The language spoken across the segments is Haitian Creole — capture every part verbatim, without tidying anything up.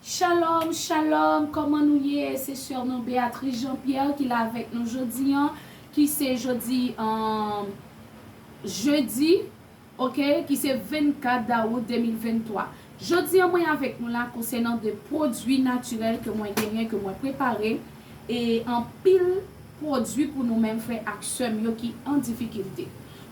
Shalom, shalom, kòman nou ye? Se sè nou Béatrice Jean-Pierre ki la avèk nou jodi an, ki se jodi, um, jedi, ok, ki se vennkat dawout de mil venntwa. Jodi an, mwen avèk nou la konsènan de pwodui natirèl ke mwen genyen, ke mwen prepare, e anpil pwodui pou nou menm frè ak sè m yo ki an difikilte.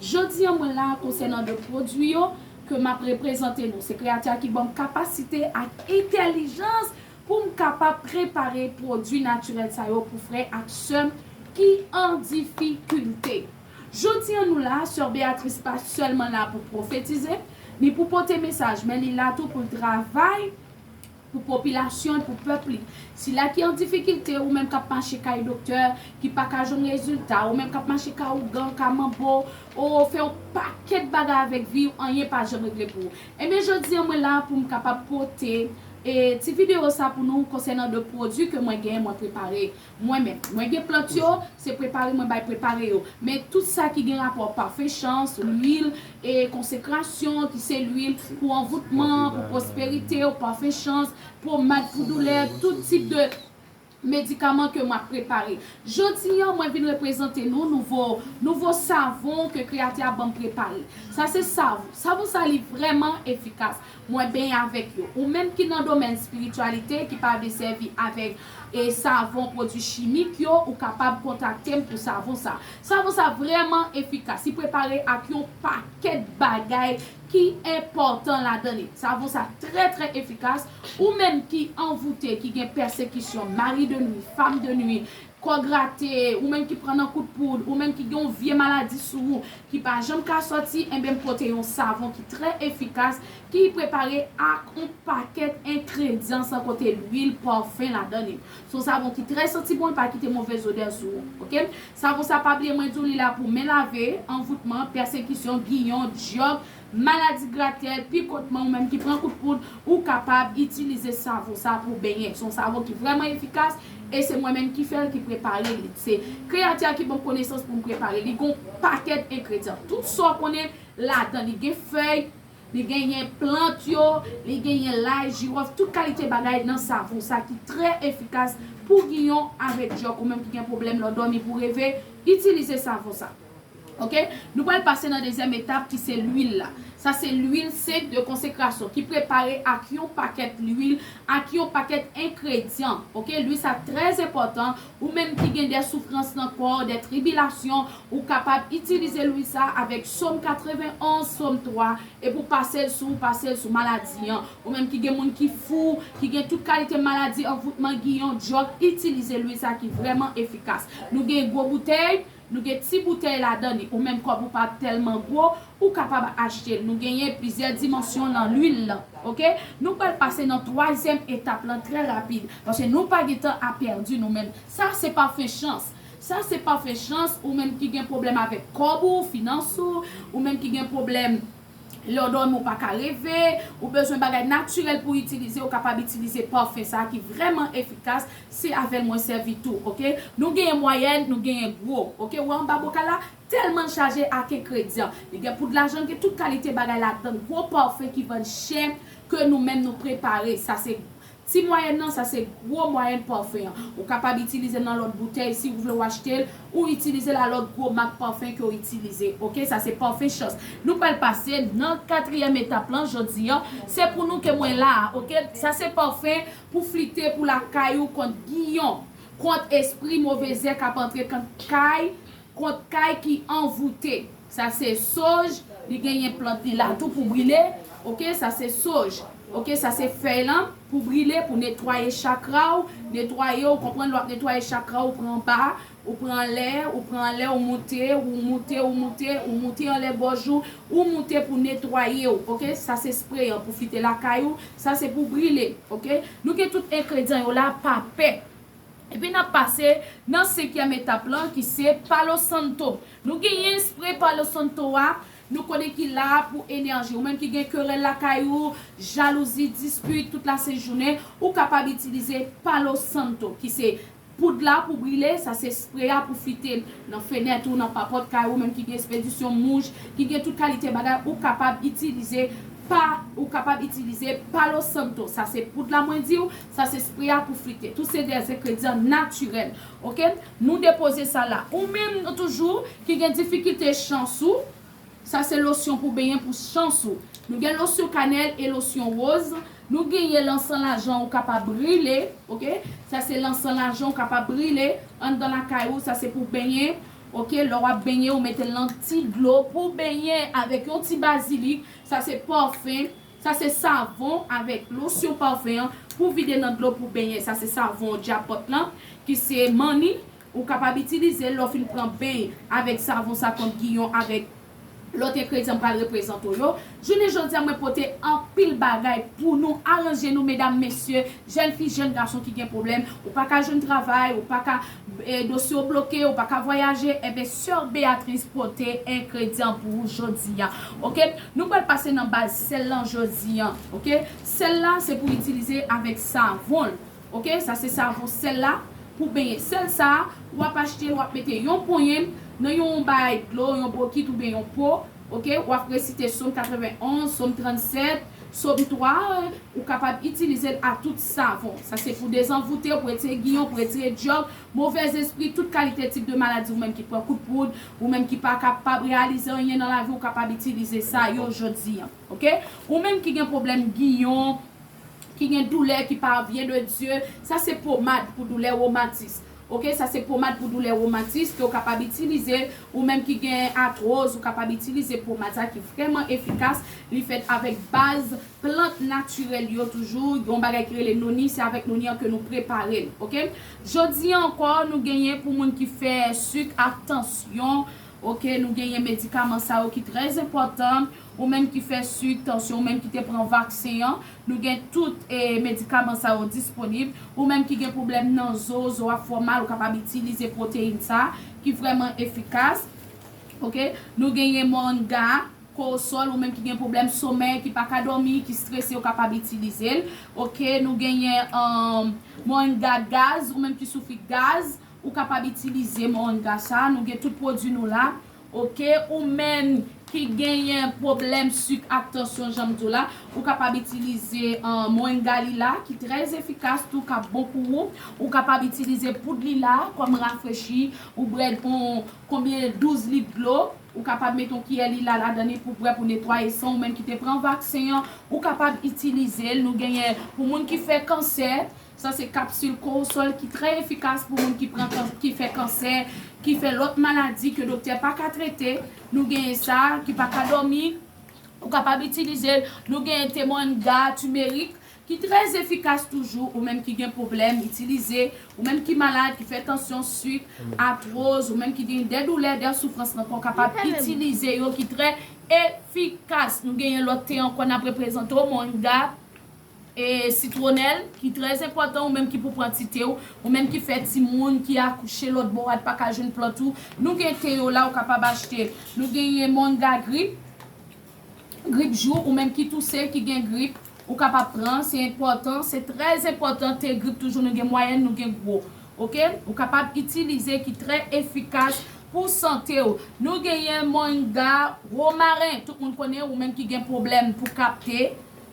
Jodi an, mwen la konsènan de pwodui yo ke m ap reprezante nou. Se Kreyati a ki ban m kapasite ak entèlijans pou m kapab prepare pwodui natirèl sa yo pou frè ak sè m ki an difikilte. Jodi an, nou la, sè Béatrice pa sèlman la pou pwofetize, ni pou pote mesaj, men li la tou pou l travay pou popilasyon, pou pèp li. Sila ki an difikilte, ou menm k ap mache kay doktè, ki pa ka jwenn rezilta, ou menm k ap mache ka ougan, ka manbo, ou fè yon pakèt bagay avèk vi w, anyen pa janm regle pou ou. Ebyen, jodi an, mwen la pou m kapab pote, e, ti videyo sa pou nou konsènan de pwodui ke mwen genyen, mwen prepare. Mwen menm, mwen gen plant yo, se prepare mwen bay prepare yo. Men tout sa ki gen rapò parfen chans, lwil, e konsekrasyon, ki se lwil pou anvoutman, pou pwosperite, parfen chans, pomad pou doulè, tout tip de medikaman ke m ap prepare. Jodi an, mwen vin reprezante nou nouvo, nouvo savon ke Kreyati a ban m prepare. Sa se savon. Savon sa li vrèman efikas. Mwen benyen avèk yo. Ou menm ki nan domèn espirityalite, ki pa vle sèvi avèk, e, savon, pwodui chimik yo, ou kapab kontakte m pou savon sa. Savon sa vrèman efikas. Li prepare ak yon pakèt bagay ki enpòtan ladan li. Savon sa trè, trè efikas. Ou menm ki anvoute, ki gen pèsekisyon, mari de nwi, fanm de nwi, kò grate, ou menm ki pran nan kout poud, ou menm ki gen yon vye maladi sou ou, ki pa janm ka sòti, enben m pote yon savon ki trè efikas, ki prepare ak yon pakèt engredyan san konte lwil, parfen ladan li. Se yon savon ki trè santi bon, li pa kite movèz odè sou ou, ok? Savon sa pa bliye mwen di w li la pou men lave, anvoutman, pèsekisyon, giyon, dyòk, maladi gratèl, pikotman, ou menm ki pran kout poud, ou kapab itilize savon sa pou benyen. Se yon savon ki vrèman efikas e se mwen menm ki fè l, ki prepare li. Se Kreyati a ki ban m konesans pou m prepare. Li gen yon pakèt engredyan. Tout sa w konnen ladan, li gen fèy, li genyen plant yo, li genyen lay, jiwòf, tout kalite bagay nan savon sa ki trè efikas pou giyon avèk dyòk, ou menm ki gen pwoblèm lè w dòmi pou reve, itilize savon sa. Ok? Nou pral pase nan dezyèm etap ki se lwil la. Sa se lwil sent de konsekrasyon ki prepare ak yon pakèt lwil, ak yon pakèt engredyan. Ok? Lwil sa trè enpòtan. Ou menm ki gen de soufrans nan kò w, de tribilasyon, ou kapab itilize lwil sa avèk Sòm katrevenn onz, Sòm twa, epi w pase l sou, pase l sou maladi an. Ou menm ki gen moun ki fou, ki gen tout kalite maladi, anvoutman, giyon, dyòk, itilize lwil sa ki vrèman efikas. Nou gen gwo boutèy, nou gen ti boutèy ladan li. Ou menm kòb ou pa tèlman gwo, ou kapab achte l. Nou genyen plizyè dimansyon nan lwil lan, ok? Nou pral pase nan twazyèm etap lan trè rapid, paske nou pa gen tan a pèdi nou menm. Sa se pafen chans. Sa se pafen chans, ou menm ki gen pwoblèm avèk kòb ou, finans ou, ou menm ki gen pwoblèm lè w dòmi ou pa ka reve, ou bezwen bagay natirèl pou w itilize, ou kapab itilize pafen sa ki vrèman efikas, se avè l mwen sèvi tou, ok? Nou genyen mwayèn, nou genyen gwo, ok? Ou wè anba bokal la, tèlman l chaje ak engredyan. Li gen poud lajan, gen tout kalite bagay ladan, gwo pafen ki vann chè ke nou menm nou prepare. Sa se ti mwayèn nan, sa se gwo mwayèn pafen an. Ou kapab itilize nan lòt boutèy, si w vle w achte l, ou itilize la lòt gwo mak pafen ke w itilize. Ok, sa se pafen chans. Nou pral pase nan katriyèm etap lan jodi an. Se pou nou ke mwen la a, ok? Sa se pafen pou flite pou lakay ou kont giyon, kont espri move zè k ap antre kont kay, kont kay ki anvoute. Sa se soj, li genyen plant li la tou pou brile. Ok, sa se soj. Ok, sa se fèy lan pou brile, pou netwaye chakra w, netwaye, ou konprann, lè w ap netwaye chakra w, ou pran anba, ou pran anlè, ou pran anlè, ou moute, ou moute, ou moute, ou moute anlè gòj ou, ou moute pou netwaye w. Ok, sa se spre an pou flite lakay ou, sa se pou brile. Ok, nou gen tout engredyan yo la, pa pè. Epi n ap pase nan senkyèm etap lan ki se Palo Santo. Nou genyen spre Palo Santo a, nou konnen ki la pou enèji. Ou menm ki gen kerèl lakay ou, jalouzi, dispit, tout la sent jounen, ou kapab itilize Palo Santo, ki se poud la pou brile, sa se spre a pou flite nan fenèt ou, nan papòt kay ou, menm ki gen espedisyon mouch, ki gen tout kalite bagay, ou kapab itilize pa, ou kapab itilize Palo Santo. Sa se poud la mwen di w, sa se spray a pou frite. Tout se de engredyan natirèl. Oke? Nou depoze sa la. Ou menm toujou ki gen difikilte chans ou, sa se losyon pou benyen pou chans ou. Nou gen losyon kanèl e losyon woz. Nou genyen lansan lajan ou kapab brile, oke? Sa se lansan lajan ou kapab brile anndan lakay ou, sa se pou benyen, oke? Lè w ap benyen, ou mete l nan ti dlo pou benyen avèk yon ti bazilik, sa se pafen, sa se savon avèk losyon pafen an pou vide nan dlo pou benyen, sa se savon djapòt lan ki se manni, ou kapab itilize l lè w fin pran beny avèk savon sa kont giyon avèk lòt engredyan m pral reprezante w yo. Jounen jodi a, mwen pote anpil bagay pou nou aranje nou, medam, mesye, jèn fi, jèn gason ki gen pwoblèm. Ou pa ka jwenn travay, ou pa ka, e, dosye w bloke, ou pa ka vwayaje, enben, sè Beatrice pote engredyan pou ou jodi a. Oke? Nou pral pase nan baz sèl lan jodi a. Oke? Sèl la, se pou itilize avèk savon l. Oke, sa se savon sèl la pou benyen. Sèl sa a, w ap achte l, w ap mete yon ponyen nan yon bagay dlo, yon bokit oubyen yon po. Oke, w ap resite Sòm katrevenn onz, Sòm trannsèt, Sòm twa, ou kapab itilize l a tout savon. Sa se pou dezanvoute, pou retire giyon, pou retire dyòb, movèzespri, tout kalite tip de maladi, ou menm ki pran kout poud, ou menm ki pa kapab reyalize anyen nan lavi, ou kapab itilize sa yo jodi a. Oke? Ou menm ki gen pwoblèm giyon, ki gen doulè ki pa vyen de Dye, sa se pomad pou doulè womatis. Oke, sa se pomad pou doulè womatis ke w kapab itilize, ou menm ki gen atwoz, ou kapab itilize pomad sa ki vrèman efikas. Li fèt avèk baz plant natirèl yo toujou. Gen yon bagay ki rele noni, se avèk noni an ke nou prepare l, oke? Jodi a ankò, nou genyen pou moun ki fè sik ak tansyon, oke? Nou genyen medikaman sa yo ki trè enpòtan. Ou menm ki fè sik, tansyon, ou menm ki te pran vaksen an, nou gen tout, e, medikaman sa yo disponib. Ou menm ki gen pwoblèm nan zo, zo ap fè w mal, ou kapab itilize pwoteyin sa, ki vrèman efikas. Oke? Nou genyen moringa, korosòl, ou menm ki gen pwoblèm somèy, ki pa ka dòmi, ki strese, ou kapab itilize l. Oke? Nou genyen, um, moringa gaz, ou menm ki soufri gaz, ou kapab itilize moringa sa. Nou gen tout pwodui nou la. Oke, ou menm ki genyen pwoblèm sik ak tansyon, jan m di w la, ou kapab itilize, uh, moringa lila, ki trè efikas tou, k ap bon pou ou. Ou kapab itilize poud lila kòm rafrechi, ou bwè yon konbyen douz lit dlo, ou kapab mete yon kiyè lila ladan li pou bwè, pou netwaye san, ou menm ki te pran vaksen an, ou kapab itilize l. Nou genyen pou moun ki fè kansè, sa se kapsil korosòl ki trè efikas pou moun ki pran kan-, ki fè kansè, ki fè lòt maladi ke doktè pa ka trete. Nou genyen sa, ki pa ka dòmi, ou kapab itilize l. Nou genyen te moringa, timerik, ki trè efikas toujou, ou menm ki gen pwoblèm, itilize, ou menm ki malad, ki fè tansyon, sik, atwoz, ou menm ki gen de doulè, de soufrans nan kò, kapab itilize yo, ki trè efikas. Nou genyen lòt te ankò n ap reprezante w, moringa, e sitwonèl, ki trè enpòtan, ou menm ki pou pran ti te w, ou menm ki fè timoun, ki akouche lòt bò a, pa ka jwenn plant ou. Nou gen te yo la, ou kapab achte. Nou genyen moringa grip, grip jou, ou menm ki touse, ki gen grip, ou kapab pran, se enpòtan, se trè enpòtan, te grip toujou, nou gen mwayèn, nou gen gwo. Oke? Ou kapab itilize ki trè efikas pou sante w. Nou genyen moringa womaren. Tout moun konnen, ou menm ki gen pwoblèm pou kapte,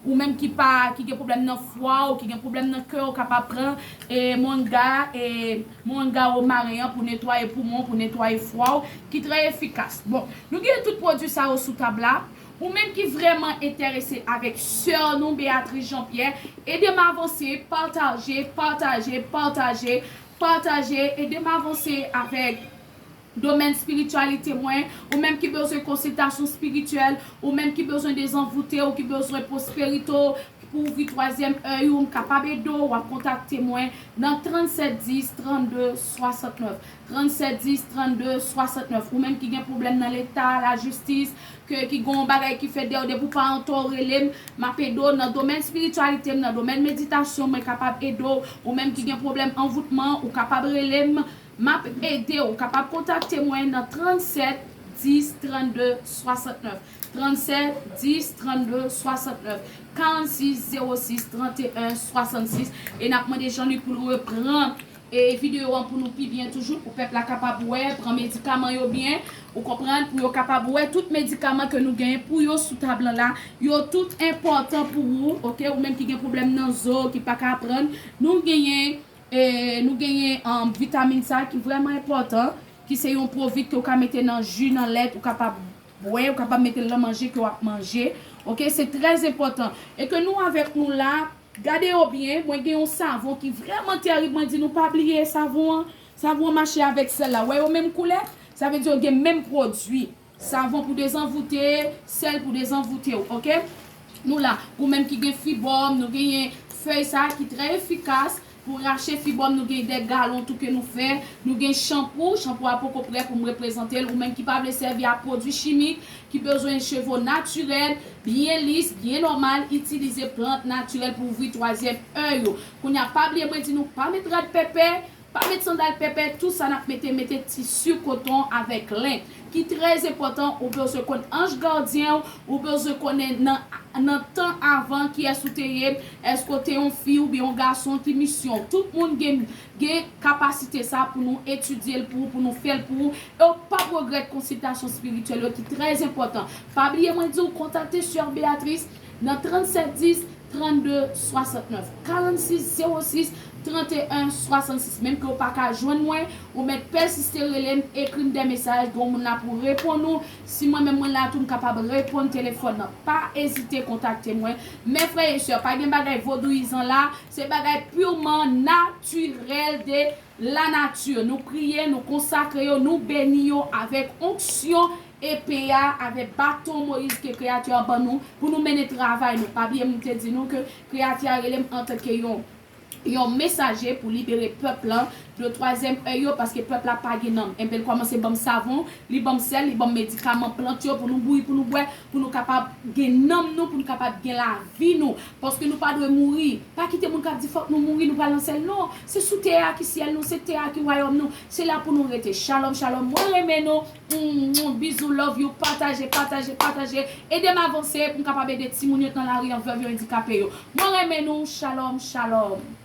ou menm ki pa, ki gen pwoblèm nan fwa w, ki gen pwoblèm nan kè w, kapab pran, e, moringa, e, moringa womaren an pou netwaye poumon, pou netwaye fwa w, ki trè efikas. Bon, nou gen tout pwodui sa yo sou tab la. Ou menm ki vrèman enterese avèk sè nou, Beatrice Jean Pierre, ede m avanse, pataje, pataje, pataje, pataje, ede m avanse avèk domèn espirityalite mwen, ou menm ki bezwen konsiltasyon espirityèl, ou menm ki bezwen dezanvoute, ou ki bezwen pwosperite, pou ouvri twazyèm èy ou, m kapab ede w, w ap kontakte mwen nan trannsèt dis trannde swasantnèf. Trannsèt dis trannde swasantnèf. Ou menm ki gen pwoblèm nan leta, lajistis, ke, ki gen yon bagay ki fèt dèyè w, depi w pa an tò, rele m, m ap ede w nan domèn espirityalite m, nan domèn meditasyon, mwen kapab ede w. Ou menm ki gen pwoblèm anvoutman, ou kapab rele m, m ap ede w. Ou kapab kontakte mwen nan trannsèt dis trannde swasantnèf. Trannsèt dis trannde swasantnèf, karannsis zewo sis tranteyen swasannsis. E n ap mande Jean-Luc pou l reprann e videyo an pou nou pi byen toujou, pou pèp la kapab wè, pran medikaman yo byen, ou konprann, pou yo kapab wè tout medikaman ke nou genyen pou yo sou tab lan la. Yo tout enpòtan pou ou, oke? Ou menm ki gen pwoblèm nan zo, ki pa ka pran, nou genyen, e, nou genyen um, vitamin sa ki vrèman enpòtan, ki se yon pwovit ke w ka mete nan ji, nan lèt, ou kapab bwè, ou kapab mete l nan manje ke w ap manje. Oke, se trè enpòtan. E ke nou avèk nou la, gade yo byen, mwen gen yon savon ki vrèman tèrib, mwen di nou pa bliye savon an. Savon an mache avèk sèl la. Wè yo menm koulè, sa vle di yo gen menm pwodui. Savon pou dezanvoute, sèl pou dezanvoute w, oke? Nou la, ou menm ki gen fibòm, nou genyen fèy sa ki trè efikas pou rache fibòm, nou gen de galon tou ke nou fè, nou gen chanpou, chanpou a poko prè pou m reprezante l, ou menm ki pa vle sèvi ak pwodui chimik, ki bezwen cheve w natirèl, byen lis, byen nòmal, itilize plant natirèl pou ouvri twazyèm èy yo. Kounye a, pa bliye mwen di nou pa met rad pèpè, pa met sandal pèpè, tou sa n ap mete, mete tisi koton avèk len, ki trè enpòtan, ou bezwen konn anj gadyen w, ou bezwen konnen nan, nan tan avan kiyès ou te ye, èske w te yon fi oubyen yon gason, ki misyon w. Tout moun gen, gen kapasite sa pou nou etidye l pou ou, pou nou fè l pou ou, e w p ap regrèt konsiltasyon espirityèl yo ki trè enpòtan. Pa bliye mwen di w kontakte Sè Beatrice nan trannsenk dis, trannde swasantnèf, karannsis zewo sis, tranteyen swasannsis. Menm ke w pa ka jwenn mwen, ou mèt pèsiste rele m, ekri m de mesaj, gen yon moun la pou reponn ou. Si mwen menm mwen la tou, m kapab reponn telefòn nan. Pa ezite kontakte mwen. Men frè e sè, pa gen bagay vodouyizan la, se bagay pirman natirèl de la nature. Nou priye, nou konsakre yo, nou beni yo avèk onksyon epe a, avèk baton Moyiz ke Kreyatè a ban nou pou nou mennen travay nou. Pa bliye m te di nou ke Kreyatè a rele m antanke yon, yon mesaje pou libere pèp lan de twazyèm èy yo, paske pèp la pa gen nanm. Enben, l kòmanse ban m savon, li ban m sèl, li ban m medikaman plant yo pou nou bouyi, pou nou bwè, pou nou kapab gen nanm nou, pou nou kapab gen lavi nou. Paske nou pa dwe mouri. Pa kite moun k ap di fòk nou mouri, nou pral nan syèl. Non, se sou tè a ki syèl nou, se tè a ki wayòm nou. Se la pou nou rete. Shalom, shalom. Mwen renmen nou. Mm, mm, bizou, love you. Pataje, pataje, pataje. Ede m avanse pou m kapab ede timoun yo k nan lari an, vèv yo, andikape yo. Mwen renmen nou. Shalom, shalom.